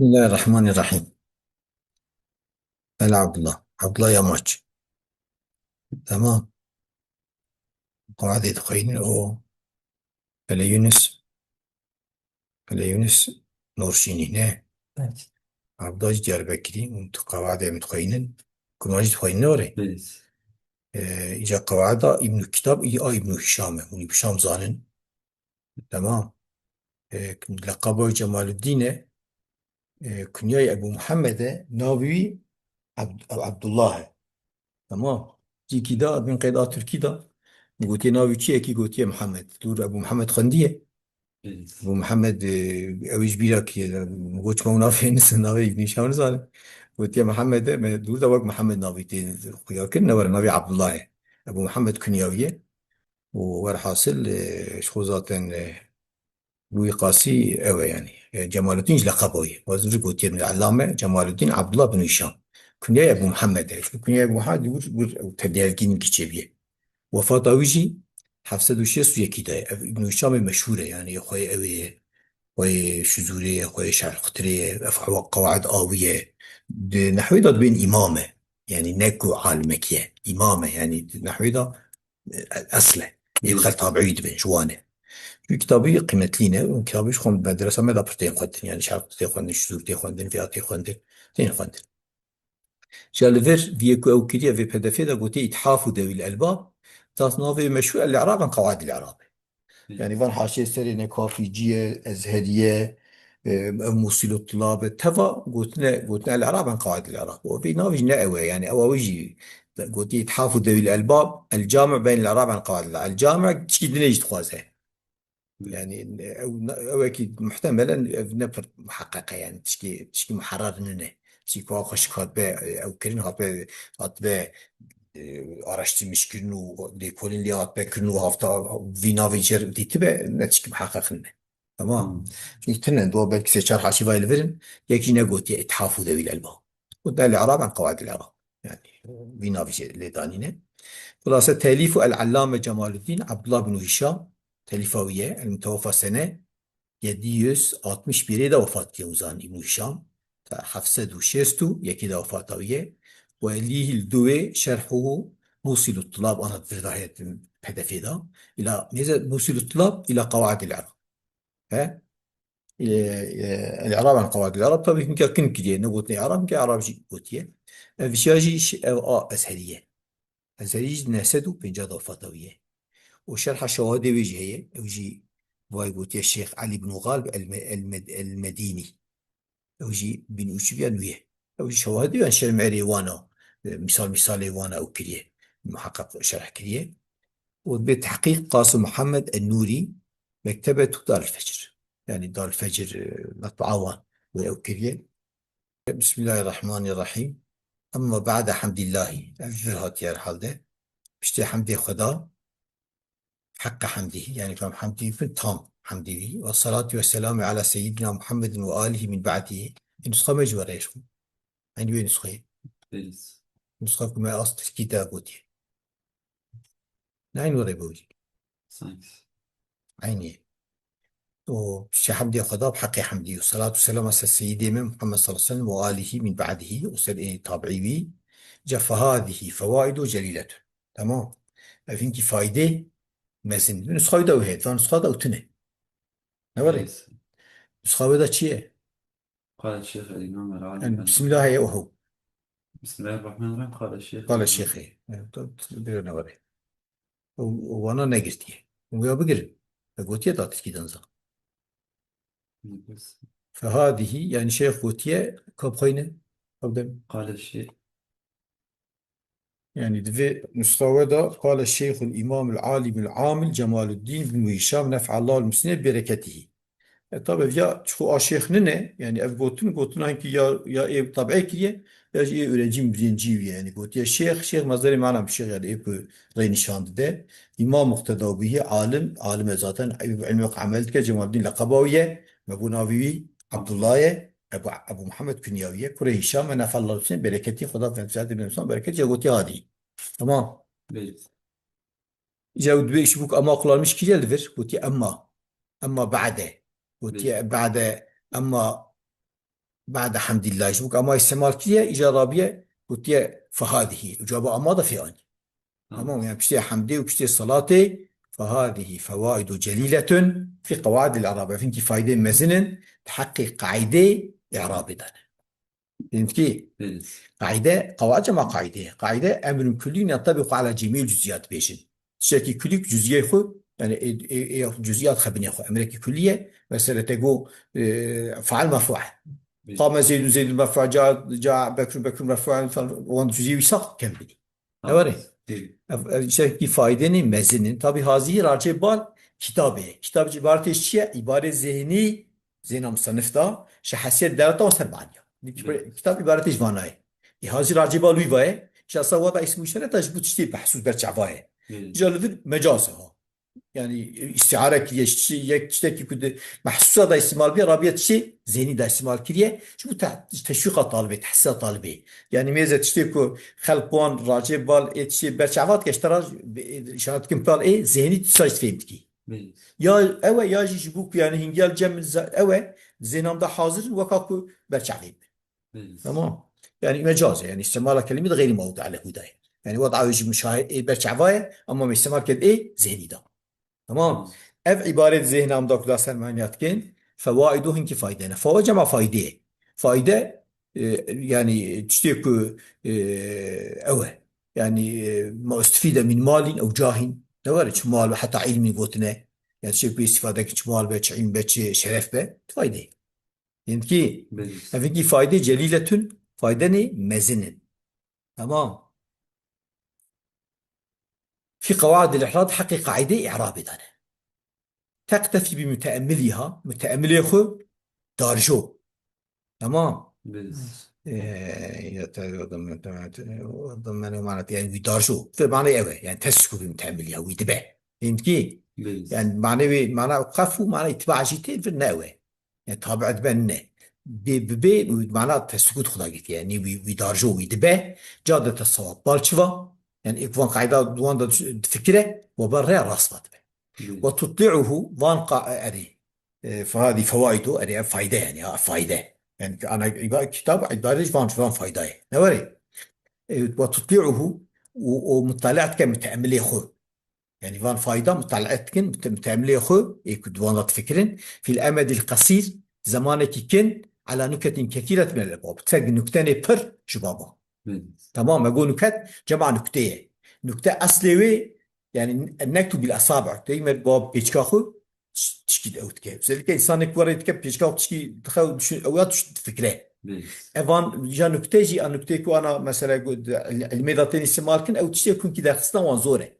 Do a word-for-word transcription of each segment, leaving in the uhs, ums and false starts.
Bismillahirrahmanirrahim. El Abdullah. Abdullah Yamaç. Tamam. Qewaidê dixwînin û Pele Yunus, Pele Yunus Nurşînî ne? Evet. Abdullah jî Diyarbekirî û tu qewaidê min dixwînin. Kurmancî dixwînin ne orê? Evet. Ee, îca qewaida Îbnû Kitab, î a Îbnû Hişam e. Hûn Îbnû Hişam zanin. Tamam. E, leqaba wî Cemaluddin e. E, kunyayê Ebu Muhammed e. Navê wî Abd-, Abdullah e. Tamam. Cîkî da, bin qeyda Tirkî da. Gotiye navê çi yekî gotiye Muhammed. Dûr Ebu Muhammed xwendiye. Evet. Ebu Muhammed, e, ew ji bîra ki, e, goç me navê nise, navê nîşan nizane. Gotiye Muhammed e, me dûr da wek Muhammed navê tê xuya kir, ne were navê Abdullah e. Ebu Muhammed kunya wî ye. û werhasil, e, ji xwe zaten, e, Lûî Qasî ew e yani. E, Cemaluddin ji leqeba wî. Wazir gotiye min Ellame Cemaluddin Abdullah bin Hişam. Kunyayê Ebu Muhammed e. Ji kunyayê Ebu Muhammed wir, wir ew tevdiyelgîn giçê bîye. Wefata wî jî heft sed û şêst û yekî de ye. Ev Îbnû Hişamê meşhûr e yani. Xweyê ew ê, xweyê şizûrê ye, xweyê şerxtirê ye, ev qewaid awî ye. Di nehwê de dibên îmam e. Yani ne ku alimekî ye. Îmam e yani di nehwê de e, esl e. Ê bi xel tabiî dibin, ji wan e. Çi kitabî qîmetlî ne, û kitabî ji xwe medresa me de pir tên xwendin, yani şerq tê xwendin, şizûr tê xwendin, vêya tê xwendin, tên xwendin. Ji li vir viyê ku ew kiriye vê P D F'ê de gotiye Îthafu Dewîl Elbab, das navê meşhûr El I'rab an Qewaidil I'rab. Yani van haşiyê serê ne Kafîciye, Ezheriye, e, ev Musîl û Tulab e. Teva gotine, gotine El Irab an Qawaid El Irab. O vê navê jî ne ew e. Yani ew, ew jî gotiye Îthaf û Dewîl Elbab, El Cami beyn El Irab an Qawaid El Irab. El Cami tişkî dinê jî dixwaze. Yani ew, ew ekî muhtemelen ev ne pir muheqeq e. Yani tişkî, tişkî muherrer nine. Tişkî ku xweşik hatbe, ew kirin hatbe, hatbe e, araştirmiş kirin û lêkolîn lê hatbe kirin û hafta vî navê jê dîtibe, ne tişkî miheqeq nine. Tamam. Hmm. Çünkü tine, do belkî sê çar haşîvayê li vir in, yek jî negotiye Îthaf û Dewîl Elba. Û de li Irab an Qawaid el Irab. Yani, vî navê jê lê danîne. Xulase telîf û El Allame Cemaluddin Abdullah bin Hişam, telîfa wî ye, el muteweffa sene yedi yüz altmış birê de wefat kiriye û zan Îbnû Hişam, ta heft sed û şêst û yekê de wefata wî ye. Û elîhî li dû wê şerhuhu Musîl û Tulab ana di vir de heye di P D F'ê de. Îla mêze Musîl û Tulab, îla Qawaid el Irab. He? E, e, El Irab an Qawaid el Irab, tabii hinka kin kiriye, ne gotinê Irab, hinka Irab jî gotiye. Ev şiya jî şi-, ev a Ezheriye. Ezherî jî neh sed û pêncah de wefata wî ye. Û şerha şewahidê wê jî heye. Ew jî vay gotiye Şêx Elî bin Galib el Me-, el Med-, el Medînî. Ew jî bin Ûçibiya nû ye. Ew jî şewahidê yan şermerê wana, e, misal misalê wana ew kiriye. Muheqeq şerh kiriye. Û bê tehqîq Qasim Muhammed en Nûrî, Mektebetu Darülfecr. Yani Darülfecr, e, metbaa wan wê ew kiriye. Bismillahirrahmanirrahim. Emma ba'de hamdillahî. Ev vir hatiye herhalde. Piştê hemdê Xweda. Heqqa hemdî. Yani tam hemdî bin tam hemdî wî. Ve salatu ve selamu ala seyyidina Muhammedin ve alihi min ba'dihi. Nusxa me ji were xwe. Eynî wê nusxeyê. Nusxa ku me as tirkî de gotiye. Ne eynî were bû. Sanki. Eynî. û şe hemdê Xweda bi heqê hemdî û salatu selam ser Seyyidê me Muhammed sallallahu aleyhi ve sellem û alihi min ba'dihi û ser ê tabiî wî, ca fehadihi fewaidu celiletun. Tamam. Ev hinkî faydê mezin. Nusxa wî de wê heye, van nusxa de ew tune. Ne were? Evet. Nusxa wê de çi ye? قال الشيخ الإمام العالم Yani, Bismillah heye, oho. بسم الله الرحمن الرحيم. قال الشيخ Qala Şêxê. Evet, bira ne were. Û, û wana negirtiye. Û ya bigirin. E, gotiye da tirkî danza. Fehadihi, yani Şêx gotiye, kap xweyne, ew dem. قال الشيخ. Yani di vê nusxa we de, qale Şeyhul İmamul Alimul Amil Cemaluddin bin Hişam nef'allahu musine bereketihi. E, tabi ya çi xwe a şêx nine, yani ev gotin, gotin hangi ya, ya ê tab'e kiriye, ya jî ê öğrenci, öğrenci wî ye. Yani gotiye şêx, şêx mezdarê mana bi şêx yani ê ku rê nîşan dide. İmam muqteda bihi, alim, alim e zaten, ilmê xwe amel dike, Cemaluddin leqeba wî ye, me got navê wî Abdullah ye, Ebu, Ebu Muhammed kunya wî ye, kurê Hişam e, nef'allahu musine bereketî, Xweda fenfisat ibn Hişam bereketî, ya gotiye hadî. Tamam. Belê. Îca ew dibê îşbûk ema kullanmış kiriye li vir, gotiye emma. Emma ba'de. Gotiye Belê. ba'de, emma Ba'de hamdillah. Ji bo ku ama îstemal kiriye, îca rabiye gotiye fehadihî. Û cevaba ama da fê anî. Tamam, yani piştê hemdê û piştê salatê, fehadihî fewaidu celîletun fî qewaidil i'rab. Ev hinkî faydê mezin in di heqê qaîdê i'rabê de ne. Fehmtî? Qaîde, qewaid cema qaîdê. Qaîde emrun kullî yentebiqu ala cemî'il cuziyat bêjin. Tiştekî kulî cuziyê xwe, yani ê, ê, ê cuziyat xebinê xwe. Emrekî kulî ye, mesela te got, e, faal merfu e. Qame Zeydun, Zeydun merfu, ca, ca Bekrun, Bekrun merfu, falan, wan cuziyê wî sax kem bidî. Ne were? Ev, ev tiştekî faydê ne, mezin in. Tabi hazî racê bal kitabê. Kitab ji îbaretê ji çi ye? Îbarê zêhnî, zêhna musennif da, ji hesiyet dereta û ser maniya. Kitab îbaretê ji vana ye. Ê hazî racê bal wî va ye. Şasa wada îsmû îşareta ji bo tiştê behsû ber çava ye. Îca li vir mecaz e ha. Yani, e, îstiare kiriye, şi-, yek tiştekî ku di mehsusa da îstimal bûye, rabiye tiştê zênî da îstimal kiriye. Ji bo te-, teşwîqa talibê, tehsîsa talibê. Yani, mêze tiştê ku xelq wan racê bal ê tiştê ber çava dike, ji te ra, e, îşaret dikin pal ê zênî tu sayt fêm dikî. Ya ew e, ya jî ji bo ku, yani, hingiya li cem min za-, ew e, zênam da hazir in, weka ku ber çavê bin. Tamam. Yani, mecaz e, yani, îstimala kelimî de xeyrî mewdi'a lehu da ye. Yani, wada ew ji muşahid ê ber çava ye, ama me îstimal kir ê zênî da. Tamam. Ev îbaret zêhna em da ku da ser meniya dikin, fewaidu hinkî fayde ne. Fawa cema fayde. Fayde, e, yani tiştê ku, e, ew e. Yani, e, ma ustefîde min malin ew cahîn. Ne were çi mal ve heta ilmî gotine. Yani tiştê ku îstîfade ki çi mal be, çi ilm be, çi şeref be. Fayde. Fehmtî? Ev hinkî fayde celîletun, faydenê mezin in. Tamam. Fî qewaidil i'rab, heqê qaîdê i'rabê de ne. Teqtefî bi muteemmiliha, muteemmilê xwe darjo. Tamam. Ee, ya te-, yani wî darjo. Fi manê ev e. Yani tesku bi muteemmiliha, wî dibe. Fehmtî? Yani manê wê, mana qef û mana îtiba jî tê vir ne ew e. Yani tabi dibe ne. Bê, bi bê, mana tesukut xwe da girtiye. Yani wî, wî darjo, wî dibe, ca de te sewab bal çiva. Yani êk van qayda duwan da difikire, we ber rêya rast va dibe. Ve tutli'uhu, van qa-, erê, e, fehadî fewaidu, erê, ev fayde yani, ha, fayde. Yani ana, iba-, kitab, îbare ji van, van fayda ye. Ne were? E, ve tutli'uhu, û, û mutala dike muteemmilê xwe. Yani van fayda mutala dikin, mute-, muteemmilê xwe, ê ku di wan de difikirin, fîl emedîl qesîr, zemanekî kin, ala nuketin kethîret minel ebwab. Tek nuktenê pir ji baba. Tamam, me got nuket, cema nukte ye. Nukte eslê wê, yani nektu bil esabi, tey me bab pêçka xwe, tişkî ew dike. Özellikle insanek were dike pêçka xwe tişkî dixe û düşün, ew ya tişt difikire. Evan, ya nukte jî, a nukte ku ana mesela got, il-, ilmê de tên îstimal kin, ew tiştê ku hinkî derxistina wan zor e.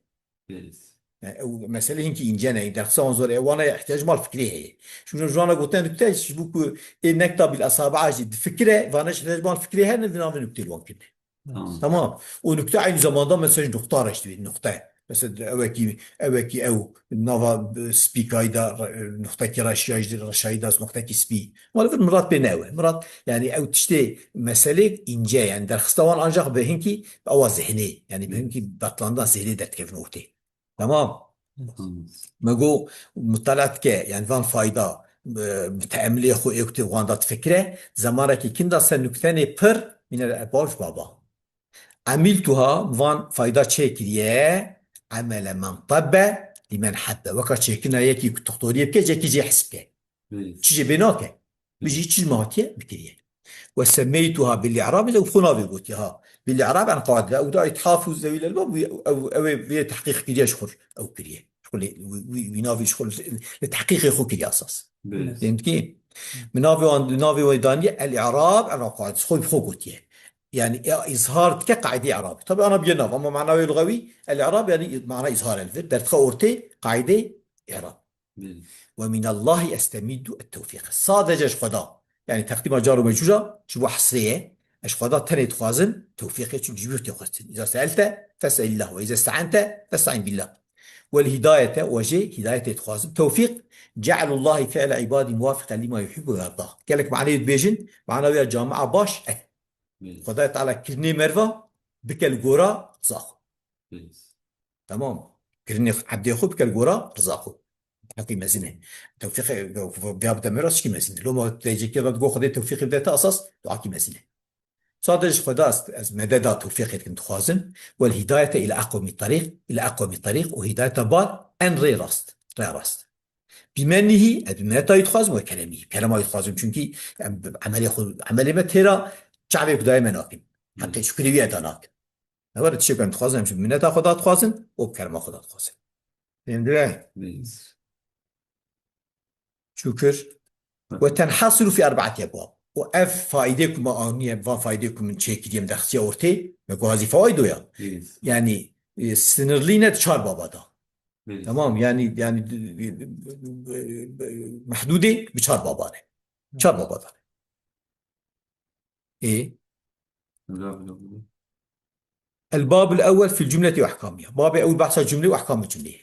Yani, ew mesele hinkî înce ne, dersa wan zor e, wana ihtiyac mal fikrê heye. Şimdi ji wana gotin nukte, ji bo ku ê nekta bil asabi'a jî difikire, vana ji ihtiyac mal fikrê hene, di navê nuktê li wan kirine. Tamam. Tamam. O nukte aynı zamanda mesela ji nokta re işte bir nokta. Mesela ewekî, ewekî ew nava, e, spîkayî da, e, noktekî reşiyayî, reşayî da, noktekî spî. Ama li vir Murat bê ne ew e. Murat, yani ew tiştê meselê înce, yani derxista wan ancak bi hinkî bi ewa zihnê, yani bi hinkî betlanda zihnê derkevin ortê. Tamam. Me got mutala dike, yani van fayda, e, bi teemilê xwe ê ku tê wan da difikire, zemarekî kin da ser nuktenê pir, mîne li ebav baba. Emîltuha, van fayda çêkiriye, emele men tebbe, li men hebbe. Weka çêkirina yekî ku doktoriyê bike, yekî jê hes bike. Çi jê bê nake. Bijî çi ji me hatiye bikiriye. Ve semmeytuha bil i'rab, ew xwe navê gotiye ha. Bil i'rab an qadire, ew da ithaf û zewîl elbab, ew, ew, ew ê vê tehqîq kiriye ji xwe, ew kiriye. Ji xwe lê, wî, wî, wî navê ji xwe li, li tehqîqê xwe kiriye esas. Fehmtî? Min navê wan, navê wê daniye el i'rab an qadire. Xwe bi xwe gotiye. Yani, e, izhar dike qaîdê i'rab. Tabi ana biye nav, ama mana wê luxewî, el i'rab yani mana izhar el vir. Derdixe ortê qaîdê i'rab. Ve minallahî estemiddu et-tewfîq. Sadece ji Xweda. Yani teqdîma car û mecûra ji bo hesrê ye. Ez ji Xweda tenê dixwazim tewfîqê, çimkî ji bo tê xwestin. Îza seelte fes'elillah ve îza ste'ente festa'in billah. Wel hidayete, we jê hidayetê dixwazim. Tewfîq, ce'lullahî fi'le ibadî muwafiqen lima yuhibbu ve yerda. Gelek maneyê dibêjin, mana wê ya camia baş e. Xwedayê Teala kirinê merva bike li gora riza xwe. Tamam. Kirinê ebdê xwe bike li gora riza xwe. Heqî mezin e. Tewfîqê, ya bi demê re tişkî mezin e. Loma tecekê re digo Xwedê tewfîqê bide te esas, duakî mezin e. Sadece ji Xweda ez, ez mededa tewfîqê dikim, dixwazim. Wel hidayete ila eqwemî tariq, ila eqwemî tariq û hidayeta bar en rê rast, rê rast. Bi mennihi, ez bi mineta wî dixwazim, we keremî, kerema wî dixwazim. Çunkî em emelê xwe, emelê me têra çavê Xwedayê me nakin. Heqê şukrê wî eda nakin. Ne were tiştek em dixwazin, em ji mineta Xweda dixwazin û bi kerema Xweda dixwazin. Fêm dire? Şükür. Ve tenhasiru fi erbaati ebwab. Û ev faîdê ku me aniye, van faîdê ku min çêkiriye, min derxistiye ortê, me ku hazî fawaydo ya. Yani, e, sınırlı ne çar baba da. Tamam, yani, yani, e, e, e, mehdûdê bi çar baba ne. Çar baba da ne. Ê. Öyle, öyle, öyle. El babul ewwel fil cümleti ve ahkamiha. Babê ewil behsa cümle û ahkamê cümleyê.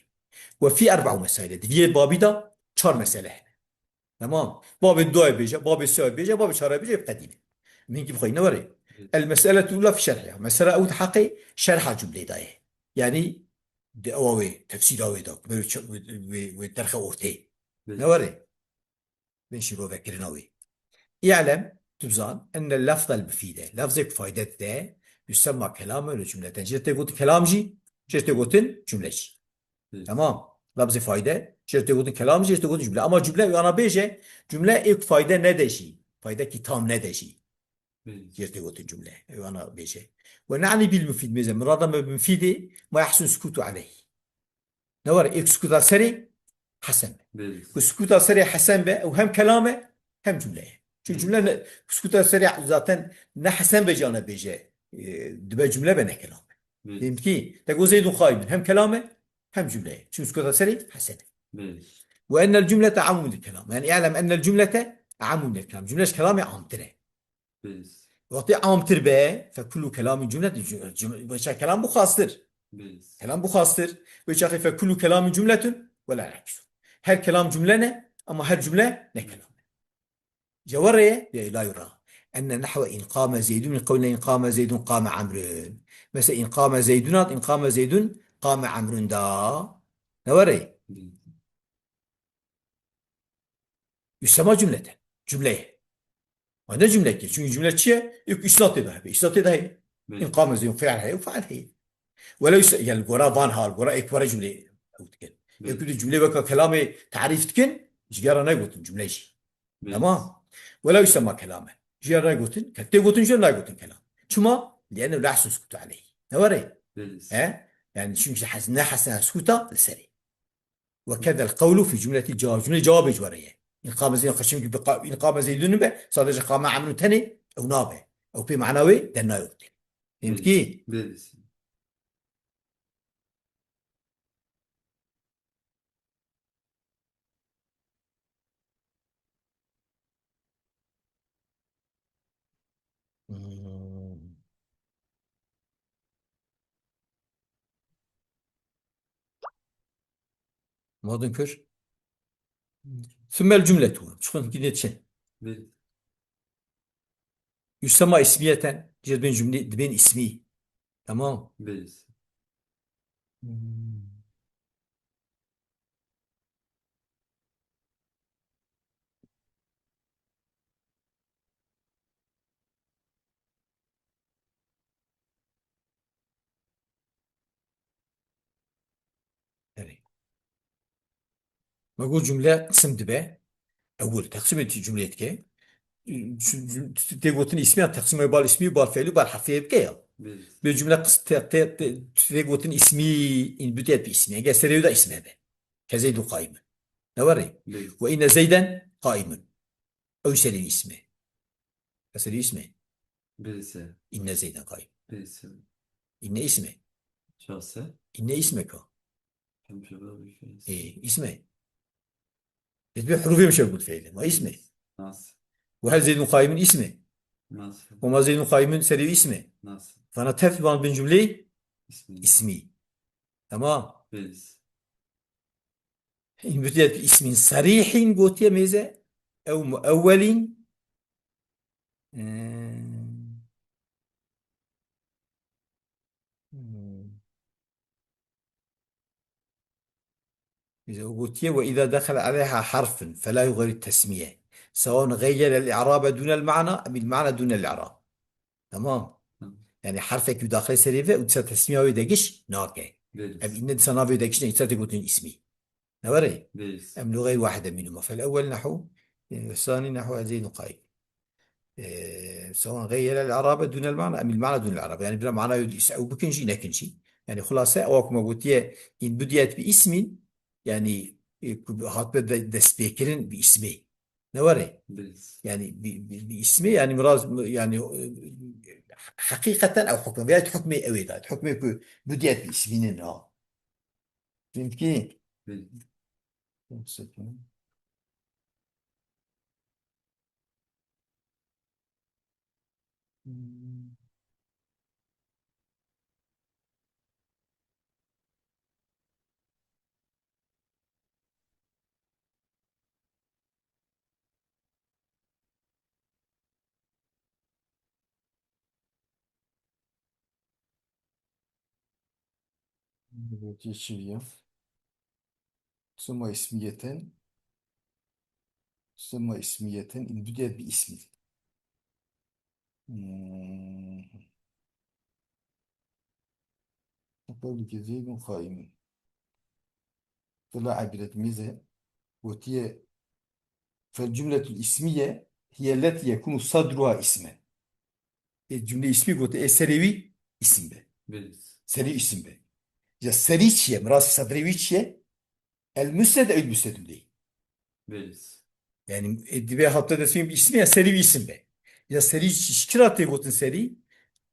Ve fi erba'u mesail. Di vî babî de çar mesele hene. Tamam. Babê duayê bêje, babê sê bêje, babê çar bêje, bi qedîne. Min ki bixwîne were. Evet. El meseletu ula fi şerhiha. Mesela ew di heqê şerha cümleyê de ye. Yani di ewa wê, tefsîra wê de, wê, wê, wê, wê derxe ortê. Evet. Ne were? Bên şîrovekirina wî. Î'lem, tu bizan, enne lefzel mufîde, lefzê ku fayde dide, yusemma kelamen û cumleten. Jê tê gotin kelam jî, jê tê gotin cumle jî. Hı. Tamam. Lefzê fayde, jê tê gotin kelam jî, jê tê gotin cumle. Ama cumle wana bêje, cumle ê ku fayde nede jî, faydekî tam nede jî. Hı. Jê tê gotin cumle, wana bêje. Ve na'ni bil mufîd mêze, murada me bi mufîdê, ma yahsun sukutu aleyh. Ne were, ê ku sukuta serê hesen be. Belê. Ku sukuta serê hesen be, ew hem kelam e, hem cumle ye. Çünkü cumle ne, sukuta serê zaten ne hesen be cana bêje, e, dibe cumle be ne kelam e. Belê. Dedim ki, te go Zeydun qaimun, hem kelam e, hem cumle ye. Çünkü sukuta serê hesen e. Belê. Ve ennel cumlete amun minel kelam. Yani, i'lem ennel cumlete amun minel kelam. Cumle ji kelamê amtir e. Biz. Wextê amtir be, fe kullu kelamî cumlet, cumle, wêça kelam bu xastir. Biz. Kelam bu xastir. Wê çaxê fe kullu kelamî cumletun, wela el-eksu. Her kelam cumle ne, ama her cumle ne kelam. Cewareye, ya ila yura. Enne nahwe in qame Zeydun, min qewline in qame Zeydun, qame Amrun. Mesela in qame Zeydun hat, in qame Zeydun, qame Amrun da. Ne were? Biz. Yusema cumleten. Cumle ye. Ma ne cumlekî? Çünkü cumle çi ye? Yok, îsnad tê de hebe. Îsnad tê de heye. Belê. İn qame Zeydun, fiil heye, fiil heye. Welew se-, yani gora van hal, gora ê ku were cumleyê ew dikin. Belê. Ê ku di cumleyê weka kelamê tarîf dikin, ji gera negotin cumle jî. Belê. Tamam. Welew yusema kelamen. Ji gera negotin, ke tê gotin, ji gera negotin kelam. Çima? Li'ennehu la yahsun sukutu aleyh. Ne were? Belê. He? Yani çünkü hes-, ne hesen sukuta li serê. Ve kedel qewlu fî cumleti cevab. Cumle cevabê ji were ye. În qame Zeydun, qeşim ki bi qa-, în qame Zeydun be, sadece qame Amrun tenê, ew nabe. Ew pê mana wê de nayot. Fehmkî? Belê. Hmm. Madin kir. Sümmel cümletu. Çıkın gidin çi? Belê. Yusema ismiyeten. Jê dibên cümle, dibên ismî. Tamam. Belê. Hmm. Erê. Me got cumle qism dibe. Ewil, teqsîmê cumleyê dike. Tê gotin îsmî ya teqsîmê bal îsmî, bal feîlî, bal hefîyê bike ya. Belê. Bê cumle qis-, te-, te-, te-, tê gotin îsmî, în bidiyet bi îsmî. Eger serê wî de îsmê be. Ke Zeydun qaimun. Ne were? Belê. Ve inne Zeyden qaimun. Ew serê wî îsmê. Ew serê wî îsmê. Belê se. Inne Zeyden qaim. Belê se. Inne îsmê. Çase. Inne îsmê ka. Hem şöyle bir şey. Ê, îsmê. Dibê hurufê mişe got feîlê. Ma îsmê. Nasıl? Ve hel Zeydun qaimun îsmê. Nasıl? Ve ma Zeydun qaimun serê wî îsmê. Nasıl? Vana tev van bin cumleyê İsmi. Îsmî. Tamam. Belê se. În bidiyet bi îsmîn serîhîn gotiye mêze, ew muewwelîn, e, hmm. Gotiye, "Ve izâ dehale aleyha harfun felâ yuğeyyir tesmiye. Sewaun gayyeral i'rabe dûnel ma'na em il ma'na dûnel i'rab." Tamam. Hı. Yani harfek ku daxilê serê ve û dîsa tesmiya wê degiş nake. Belê. Em îne dîsa navê degiş ne, îsa tê gotin ismi. Ne were? Belê. Em lûgeyr wahide mînuma. Fel ewwel nehu, e, sani nehu Zeynû Qayim. E, sewan gayyeral i'rabe dûnel ma'na, em il ma'na dûnel i'rab. Yani bira ma'na yod is ew bikin jî nekin jî. Yani xulase ewa ku me gotiye in budiyet bi ismin, yani, e, ku hatbe de, destpêkirin bi ismê. Ne were? Belê. Yani bi, bi, bi ismê, yani miraz, yani, e, heqîqeten ew hukm, veya hukmê ew ê da. Hukmê ku budiyet bi ismînin ha. Fehmkî? Belê. Gotiye çi viya? Suma ismiyeten. Suma ismiyeten. İbtidiyet bi ismi. Hmm. Qewlike Zeydun qaimun. Fela ibret mize. Gotiye, "Fel cümletul ismiye hiyelleti yekunu sadruha ismen." E, cümle ismi gote, e, serê wî isim be. Belê. Serî isim be. Ya serî çi ye? Miras sadrê wî çi ye? El musned ew musnedû leyh. Belê. Yani, e, dibe hatta desin bi ismi ya serî wî isim be. Ya serî çi, çi kira tê gotin serî?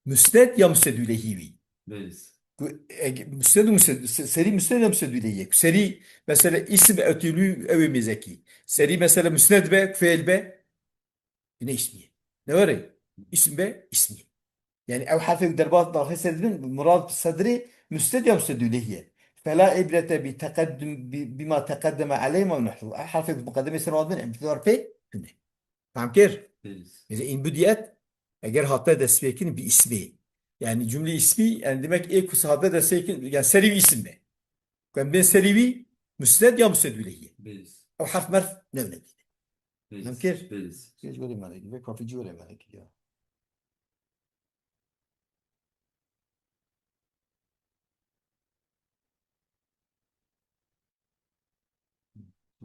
Musned ya musnedû leyhî wî. Belê. Ku, e, musned û musned, se-, serî musned ya musnedû leyhî ye. Ku serî, mesela, isim etilû ew ê mêzekî. Serî, mesela, musned be, ku fiil be, yine ismiye. Ne were? İsim be, ismiye. Yani ew herfê ku derbat daxil ser dibin, murad bi sedrê musned ya musnedû leyhî ye. Fela ibrete bi teqeddum, bi, bima teqeddeme aleyh ma nehru. Ew herfê ku muqeddemê ser wan dibin, îbtîbar pê tune. Fam kir? Belê. Mesela in budiyet, eger hate destpêkin bi ismê. Yani cümle ismi, yani demek ê ku hate destpêkin, yani serî wî isim be. Ku em bên serî wî, musned ya musnedû leyhî ye. Belê. Ew herf merf ne önemli. Belê. Fam kir? Belê. Geç were melekî, ve kafî cî were melekî ya.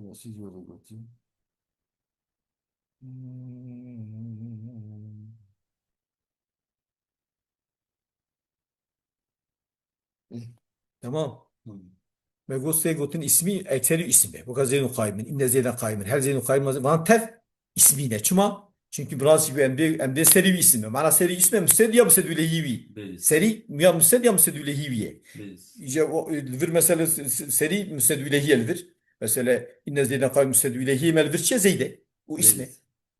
Ya siz öyle götürün. Hmm. Eh, tamam. Hmm. Me got sê gotin ismi, ekserî isim be. Boka Zeynû qaimin, inne Zeyden qaimin, hel Zeynû qaimin, van tev ismî ne. Çima? Çünkü biraz gibi em bê, em bê serî wî isim be. Mana serî isim be, musned ya musnedû leyhî wî. Belê. Serî ya musned ya musnedû leyhî wî ye. Belê. Îca o, e, li vir mesela s-, s-, serî musnedû leyhî ye li vir. Mesela, inne Zeyden qaimin musnedû leyhî me li vir çi ye? Zeyde. O isme. Belê.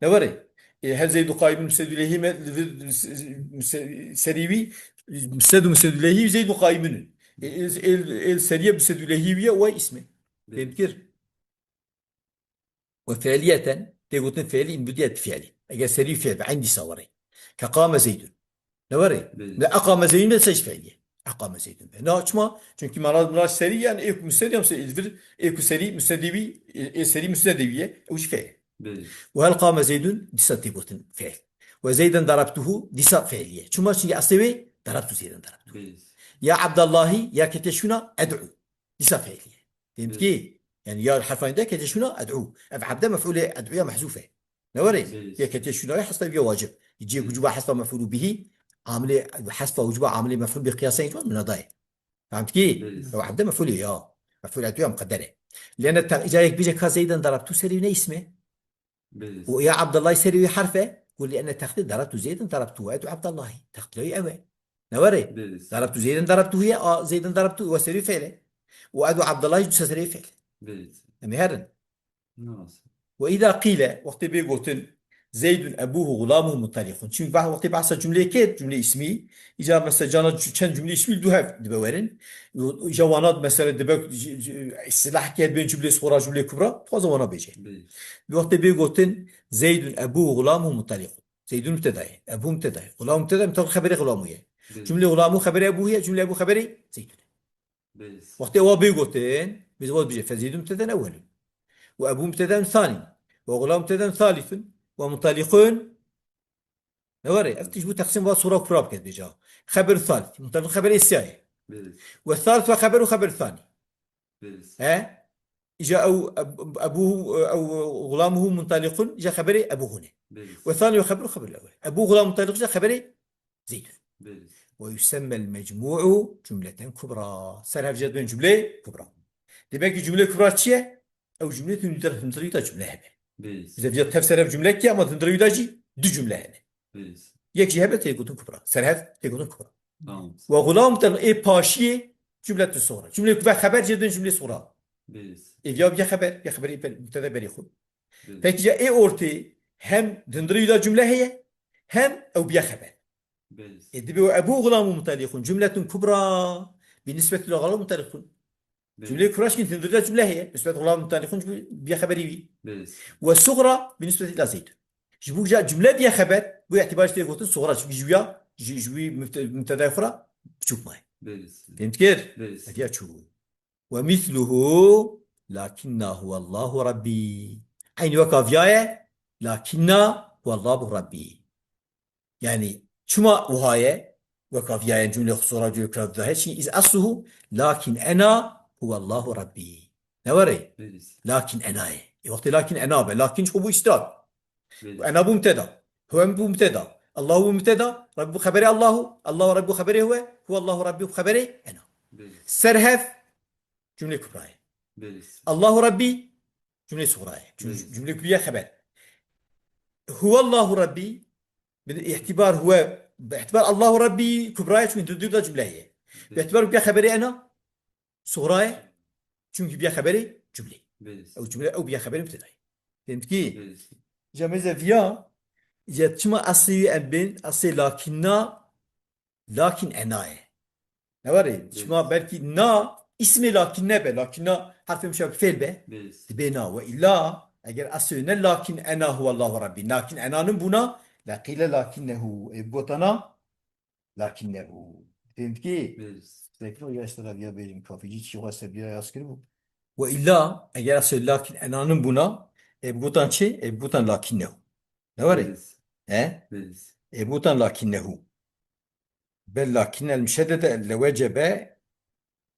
Ne were? E, hel Zeydû qaimin musnedû leyhî me li vir s-, s-, muse-, serî wî, musned û musnedû leyhî Zeydû qaimin. E, el, el, el seriye musnedû leyhî wî ye, o isme. Belê. Fêm kir? Ve fiiliyeten, tê gotin fiilî, in budiyet fiilî. Eger serî fiil be, eyn dîsa were. Ke qame Zeydun. Ne were? Belê. Ne eqame Zeydun be, se jî fiilî ye. Eqame Zeydun be. Na çima? Çünkü mana, mana serî yani ê ku musned ya musned, ê vir, ê ku serî musnedê wî, ê, ê serî musnedê wî ye, ew jî fiil. Belê. Ve hel qame Zeydun, dîsa tê gotin fiil. Ve Zeyden darabtuhu, dîsa fiilî ye. Çima? Çünkü eslê wê darabtu Zeyden darabtu. Belê. Ya Abdallahi, ya kete şûna, ed'u. Dîsa fiilî ye. Fehmî kî? Yani ya herfa de kete şûna ed'u. Ev abde mef'ulê ed'uya mehzûf e. Ne were? Belê. Ya kete şûna ya hesfa ya wacib. Cihê wucuba hesfa mef'ulû bihî, amilê hesfa wucuba amilê mef'ul bi qiyasayê cuma munada ye. Fehmî kî? Belê. Ew abde mef'ulê ya. Mef'ul ed'uya muqedder e. Lene te-, îca yek bêje ka Zeyden darabtu serî ne isme. Belê. Û ya Abdullahî serî wî herf e, ku li ene textê darabtu Zeyden darabtu we edu Abdullahî. Textê wî ew e. Ne were? Belê. Darabtu Zeyden darabtu ye, a Zeyden darabtu we serî fiil e. Û edu Abdullahî du serî fiil. Belê. Em ê herin. Nas. Ve îza qîle, wextê bê gotin, Zeydun ebuhu gulamuhu muntalîqun. Çünkü bah-, wextê behsa cumleyê kir, cumlê ismî, îca mesela cana çend cumlê ismî du hev dibe werin. Îja wana mesela dibe, c-, c-, îstilah kir bên cumlê sixora cumlê kubra, dixwaze wana bêje. Belê. Bi wextê bê gotin, Zeydun ebuhu gulamuhu muntalîqun. Zeydun mübteda ye, ebu mübteda ye. Gulamu mübteda ye, xeberê gulamu ye. Belê. Cumlê gulamu xeberê ebu ye, cumlê ebu xeberê Zeydun. Belê. Wextê ewa bê gotin, Bêje, wad bêje, fe Zeydun mübteden ewwelun. Ve ebu mübteden sani. Ve gulam mübteden salisun. Ve muntalikun. Ne were? Ev tişt bu teqsîm va sura kubra biket bêje. Xeber salis. Muntalik xeber êsiyayê. Belê. Ve salis ve xeberu xeber sani. Belê. He? Îca ew, eb-, ebu, ew gulamuhu muntalikun, îca xeberê ebu hune. Belê. Ve sani ve xeberu xeber ewwel. Ebu gulam muntalikun, îca xeberê Zeydun. Belê. Ve yusemmel mecmu'u cumleten kubra. Ser hev jê dibên cumleyê kubra. Demek ki cumleyê kubra çi ye? Ew cumleyê tu hundir, hundirî da cumle hebe. Belê. Bize viya tev ser hev cumle ki ama hundirî da jî du cumle hene. Belê. Yek jî hebe tê gotin kubra. Ser hev tê gotin kubra. Tamam. Ve gulam te ê paşiyê cumletun sugra. Cumleyê ku ve xeber jê dibên cumleyê sugra. Belê. Ê viya biya xeber, ya xeberê pel, mübteda berê xwe. Belê. Peki ya ê ortê hem hundirî da cumle heye, hem ew biya xeber. Belê. Ê dibe ve ebu gulamu muntalikun cumletun kubra bi nisbeti li gulam muntalikun. Belê. Cumleyê kubra şkin hundirî da cumle heye. Nisbet gulam muntalikun cumle biya xeberî wî. Belê. Ve sugra bi nisbeti ila Zeydun. Ji bo ja cumle biya xeber, bu îtibar ji tê gotin sugra, çünkü ji wî ya, ji, ji wî mübte-, mübtedayê xwe ra biçûk maye. Belê. Fehmî kir? Belê. Hediya çû. Ve misluhu lakinna huwallahu Rabbi. Eynî weka viya ye, lakinna huwallahu Rabbi. Yani, çima wiha ye? Weka viya ye, cumle xusura cumle kira da heye. Çünkü iz asluhu, lakin ena huwallahu Rabbi. Ne were? Belê. Lakin ena ye. E, wextê lakin ena be. Lakin çi bu iştirak. Belê. Ena bu mübteda. Huwe bu mübteda. Allahu bu mübteda. Rabbi bu xeberê Allahu. Allahu Rabbi bu xeberê huwe. Huwallahu Rabbi bu xeberê ena. Belê. Ser hev cumle kubra ye. Belê. Allahu Rabbi cumle sugra ye. Cüm-, Belê. Cumle kubriye xeber. Huwallahu Rabbi, bi îtibar huwe, bi îtibar Allahu Rabbi kubra ye, çünkü hundirî da cumle ye. Belê. Bi îtibar biya xeberê ena sugra ye, çünkü biya xeberê cumle. Belê. Ew cumle, ew biya xeberê mübteda ye. Fehmî kir? Belê. Ca mêze viya, ya çima eslî em bên, eslê lakinna, lakin ena ye. Ne were? Belê. Çima belkî na îsmê lakin nebe, lakin na herfê muşabih fêl be. Belê. Dibe na. Ve illa eger eslê ne lakin ena huwallahu Rabbi. Lakin ena nin bûna, leqîle lakinnehu. E, gotana lakinnehu. Fehmî kir? Belê. Zevkli ya işte ya bêjim kafîcî çi xwe ser bîra yaz kiribû. Ve illa eger eslê lakin ena nin bûna, e, bi gotan çi? E, bi gotan lakinnehu. Ne were? Belê. He? Belê. E, bi gotan lakinnehu. Bel lakinnel muşeddede le wecebe,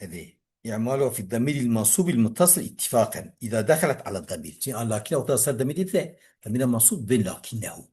evê, i'malu fi damiril mansubil muttasil ittifaken, iza dehalet ala damir. Çi an lakine wexta ser damirî de, damira mansub bin lakinnehu.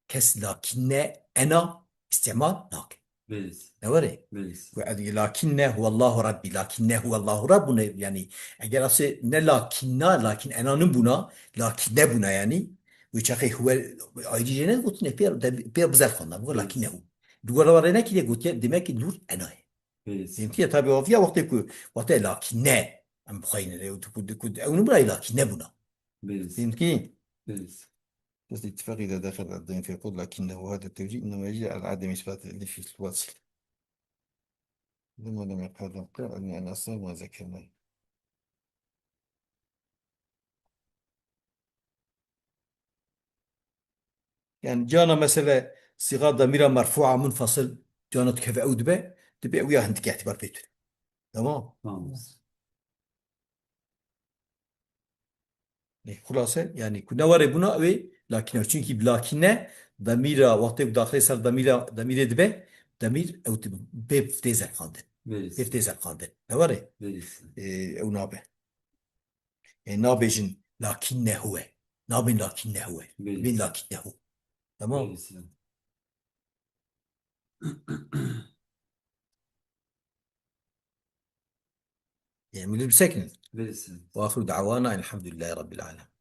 Kes lakinne ena îstîmal nake. Belê. Ne were? Belê. Ve ez lakinne huwallahu Rabbi, lakinne huwallahu Rabbune, yani eger asê ne lakinna, lakin ena nin bûna, lakinne bûna yani. Wê çaxê huwe ayrı jene gotine pê, pê bizel xwenda. Belê. Lakinnehu. Dû were were nekiriye gotiye, demek ki nur ena ye. Belê. Fehmî kir? Tabi o viya wextê ku, wextê lakinne, em bixweynin, e, ku, ku, ew nibûna lakinne bûna. Belê. Fehmî kir? Belê. بس الاتفاق إذا دخل الضمير فيقول لكنه، وهذا التوجيه إنما يجري على عدم إثبات الألف في الوصل. لما لم يقدم قائل أن أصلا ما ذكرناه. Yani cana mesele sîxa damîra merfûa munfasil, cana dikeve ew dibe, dibe ew ya hindik îtibar pê tune. Tamam. Tamam. Ê, xulase, yani ku ne were bûna ew ê lakine. Çünkü bi lakine damîra, wextê ku daxilê ser damîra, damîrê dibe, damîr ew dibe, bê tê zerqandin. Belê. Bê tê zerqandin. Ne were? Belê. Ê, ew nabe. E, nabêjin lakinnehu e. Nabên lakinnehu e. Belê. Bên lakinnehu. Tamam. Belê. E, millet bisekinin. Belê. Ve ahiru da'wana elhamdülillahi rabbil alemin.